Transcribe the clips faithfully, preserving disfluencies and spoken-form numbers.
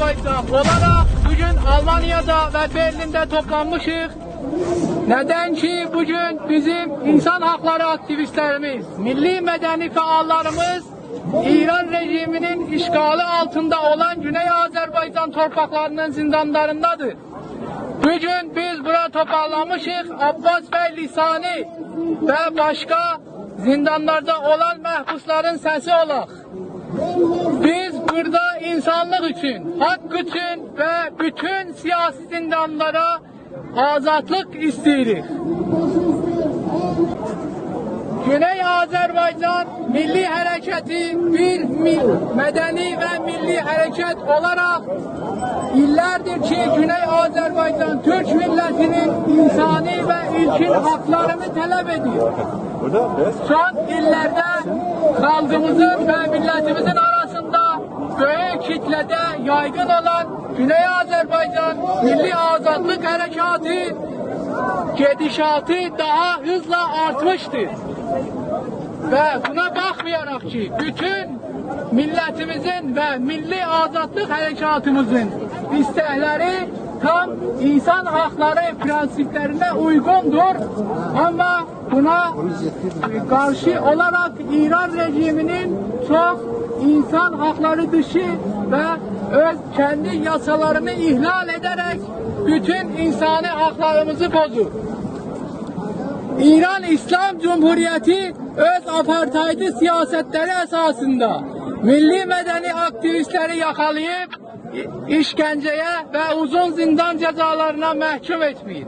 اولاراق بو گون آلمانیادا و برلینده توپلانمیشیق. ندن کی، بو گون بیزیم اینسان حاقلاری آکتیویستلریمیز، میللی مدنی فعاللاریمیز ایران رژیمینین اشغالی آلتیندا اولان گونئی آذربایجان تورپاقلاری‌نین زیندانلاریندادیر. بو گون بیز بورا توپلانمیشیق، عباس بی لسانی و باشقا زیندانلاردا اولان محبوسلارین سسی اولاق. بیز بورادا اینسانلیق اوچون، حاق اوچون و بوتون سیاسی زیندانلارا آزادلیق ایسته‌ییریک. گونئی آذربایجان میللی حرکتی بیر می-، مدنی و میللی حرکت اولاراق ایللردیر کی، گونئی آذربایجان تورک میللتینین اینسانی و ایلکین حاقلارینی طلب ائدیر. سون ایللرده خالقیمیزین و میللتیمیزین آراسیندا بؤیوک کیتله‌ده یایغین اولان گونئی آذربایجان میللی آزادلیق حرکاتی گئدیشاتی داها هیزلا آرتمیشدیر. و بونا باخمایاراق کی، بوتون میللتیمیزین و میللی آزادلیق حرکاتیمیزین ایستکلری تام اینسان حاقلاری پرنسیپلرینه اویغوندور، آمما بونا قارشی اولاراق ایران رژیمینین چوخ اینسان حاقلاری دیشی و اؤز کندی یاسالارینی احلال ائده‌رک بوتون اینسانی حاقلاریمیزی پوزور. ایران ایسلام جمهوریتی اؤز آپارتایدی سیاستلری اساسیندا میللی مدنی آکتیویستلری یاخالاییب، ایشکنجه‌یه و اوزون زیندان جزالارینا محکوم ائتمه‌ییب.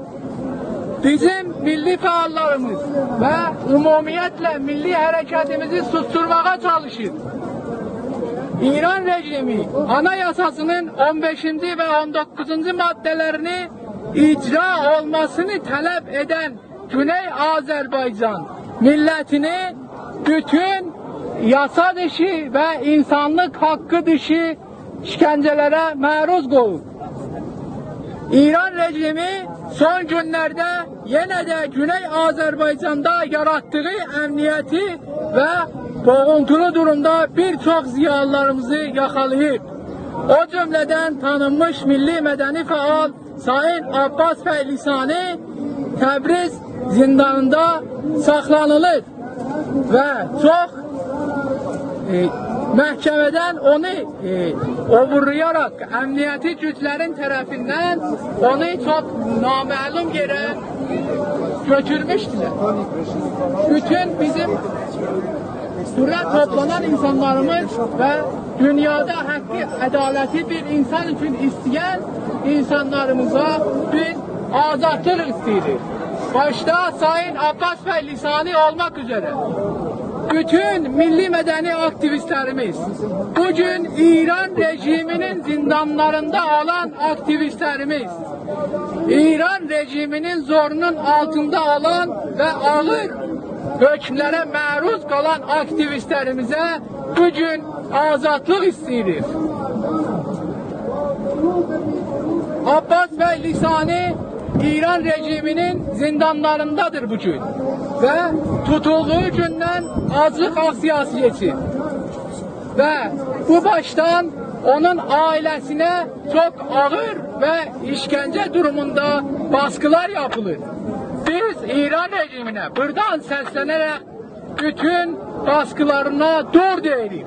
بیزیم میللی فعاللاریمیز و عمومیتله میللی حرکتیمیزی سوسدورماغا چالیشیر. ایران رژیمی آنایاساسینین اون بئشینجی و اون دوققوزونجو ماده‌لرینی اجرا اولماسینی طلب ائدن گونئی آذربایجان میللتینی بوتون یاسا دیشی و اینسانلیق حاقی دیشی ایشکنجه‌لره معروض قویوب. ایران رژیمی سون گونلرده یئنه ده گونئی آذربایجاندا یاراتدیغی امنیتی و بوغونتولو دورومدا بیر چوخ ضیالیلاریمیزی یاخالاییب. او جمله‌دن تانینمیش میللی مدنی فعال سایین عباس بی لسانی تبریز زیندانیندا ساخلانیلیر و چوخ، ائ، محکمه‌دن اونو، ائ، اوغورلایاراق امنیتی گوجلرین طرفیندن اونو چوخ نامعلوم یئره گؤتورموشدولر. بوتون بیزیم بورادا توپلانان اینسانلاریمیز و دونیادا حاقی، عدالتی بیر اینسان اوچون ایسته‌ین اینسانلاریمیزا بیز آزادلیق ایسته‌ییریک. باشدا سایین عباس بی لسانی اولماق اوزره بوتون میللی مدنی آکتیویستلریمیز، بو گون ایران رژیمینین زیندانلاریندا اولان آکتیویستلریمیز، ایران رژیمینین زورونون آلتیندا اولان و آغیر حکملره معروض قالان آکتیویستلریمیزه بو گون آزادلیق ایسته‌ییریک. عباس بی لسانی ایران رژیمینین زیندانلاریندادیر بو گون و توتولدوغو گوندن آجلیق آکسیاسی کئچیر. و بو باشدان اونون عائله‌سینه چوخ آغیر و ایشکنجه دوروموندا باسقیلار یاپیلیر. بیز ایران رژیمینه بورادان سسلنه‌رک بوتون باسقیلارینا دور دئییریک.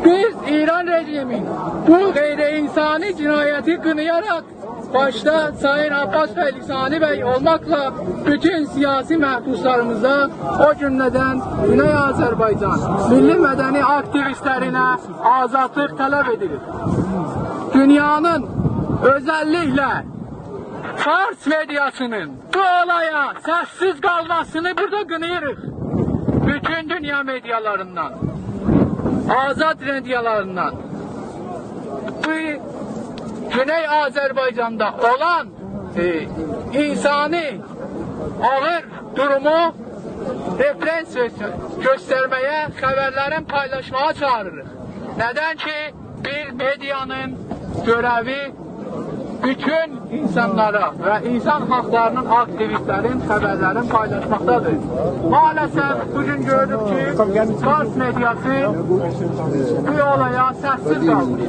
بیز ایران رژیمین بو غیر اینسانی جنایتی قینایاراق باشدا سایین عباس بی لسانی بی اولماقلا بوتون سیاسی محبوسلاریمیزا، او جمله‌دن گونئی آذربایجان میللی مدنی آکتیویستلرینه آزادلیق طلب ائدیریک. دونیانین، اؤزللیکله فارس مئدیاسینین بو اولایا سس‌سیز قالماسینی بورادا قیناییریق. بوتون دونیا مئدیالاریندان، آزاد مئدیالاریندان. بو گونئی آذربایجاندا اولان، ائ، اینسانی آغیر دورومو رفرنس گؤ-، گؤسترمه‌یه، خبرلرین پایلاشماغا چاغیریریق. ندن کی، بیر مئدیانین گؤره‌وی بوتون اینسانلارا و اینسان حاقلارینین آکتیویستلرین خبرلرین پایلاشماقدادیر. مع‌الاسف بو گون گؤردوک کی، فارس مئدیاسی بو اولایا سس‌سیز قالدی.